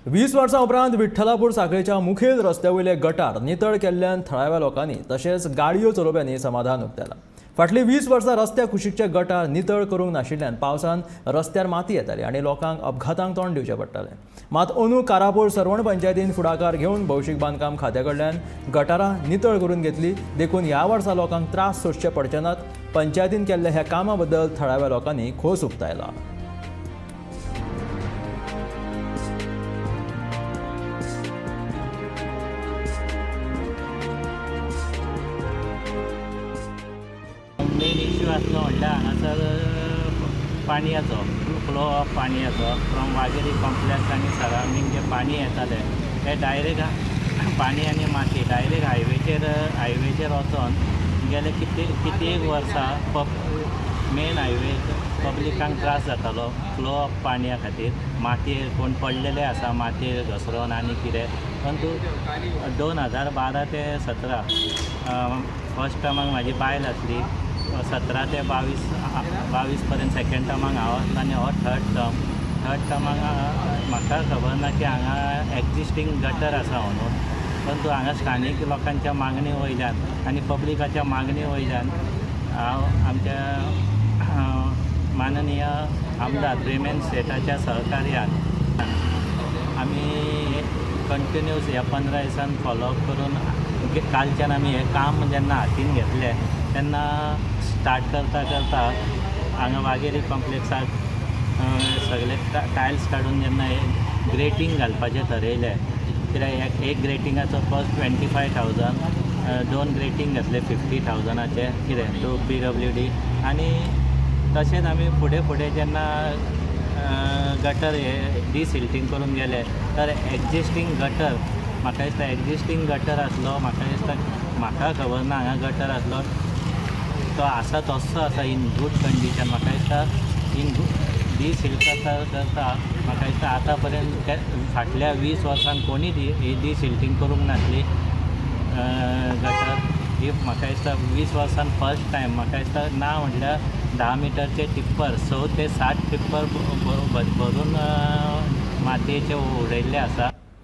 20 वर्सां उपरांत विठ्ठलापूर सांखळेच्या मुखेल रस्त्या वयले गटार नितळ केल्ल्यान थळाव्या लोकांनी तशेंच गाडयो चलोवप्यांनी समाधान उक्तायलां. फाटलीं 20 वर्सां रस्त्या कुशीकचे गटार नितळ करूंक नाशिल्ल्यान पावसान रस्त्यार माती येताली आनी लोकांक अपघातांक तोंड दिवचें पडटालें. मात अंदू कारापूर सर्वण पंचायतीन फुडाकार घेवन भौशीक बांदकाम खात्या कडल्यान गटारां नितळ करून घेतली. देखून ह्या वर्सा लोकांक त्रास सोंसचे पडचे नात. पंचायतीन केल्ल्या ह्या कामा बद्दल थळाव्या लोकांनी खोस उक्तायला. मेन इश्यू आसलो म्हणल्यार हांगासर पाणयाचो फ्लो ऑफ पाणयाचो फ्रॉम वागेरी कॉम्प्लेक्स आनी सरावंडींग. जें पाणी येतालें तें डायरेक्ट पाणी आनी माती डायरेक्ट हायवेचेर वचोन गेले कितले कित्येक वर्सां पब मेन हायवे पब्लिकांक त्रास जातालो फ्लो ऑफ पाणया खातीर. मातयेर कोण पडलेले आसा, मातयेर घसरोन आनी कितें. परंतु 2012 ते 17 फर्स्ट टर्माक म्हाजी बायल आसली. 17 ते 22 पर्यंत सेकंड टर्माक हांव आसलो आनी हो थर्ड टर्म. थर्ड टर्माक म्हाका खबर ना की हांगा एग्जिस्टींग गटर आसा म्हणून. परंतु हांगा स्थानीक लोकांच्या मागणे वयल्यान आनी पब्लिकाच्या मागणे वयल्यान हांव आमच्या माननीय आमदार प्रेमेंद्र शेटाच्या सहकार्यान आमी कंटिन्यूस ह्या 15 दिसान फॉलोअप करून कालच्यान आमी हें काम जेन्ना हातीन घेतलें तेन्ना स्टार्ट करता करता हांगा वागेरी कॉम्प्लेक्साक सगळे टायल्स काडून जेन्ना हे ग्रेटींग घालपाचें थरयलें, कित्याक एक एक ग्रेटिंगाचो कॉस्ट 25,000, दोन ग्रेटींग घातले 50,000चे कितें थ्रू पीडब्ल्यूडी. आनी तशेंच आमी फुडें फुडें जेन्ना गटर हे डिसिल्टींग करून गेले तर एग्जिस्टींग गटर, म्हाका दिसता एग्जिस्टींग गटर आसलो, म्हाका दिसता, म्हाका खबर ना, हांगा गटर आसलो तो आसा तस्सो आसा इन गूड कंडिशन. म्हाका दिसता इन डिसिल्ट करता करता म्हाका दिसता आतां पर्यंत फाटल्या 20 वर्सांक कोणी ही डिसिल्टींग करूंक नासली गटर ही. म्हाका दिसता 20 वर्सान फर्स्ट टायम. म्हाका दिसता ना म्हटल्यार 10 मिटरचे टिप्पर, 6 ते 7 टिप्पर भरून मातयेचे उडयल्ले आसा.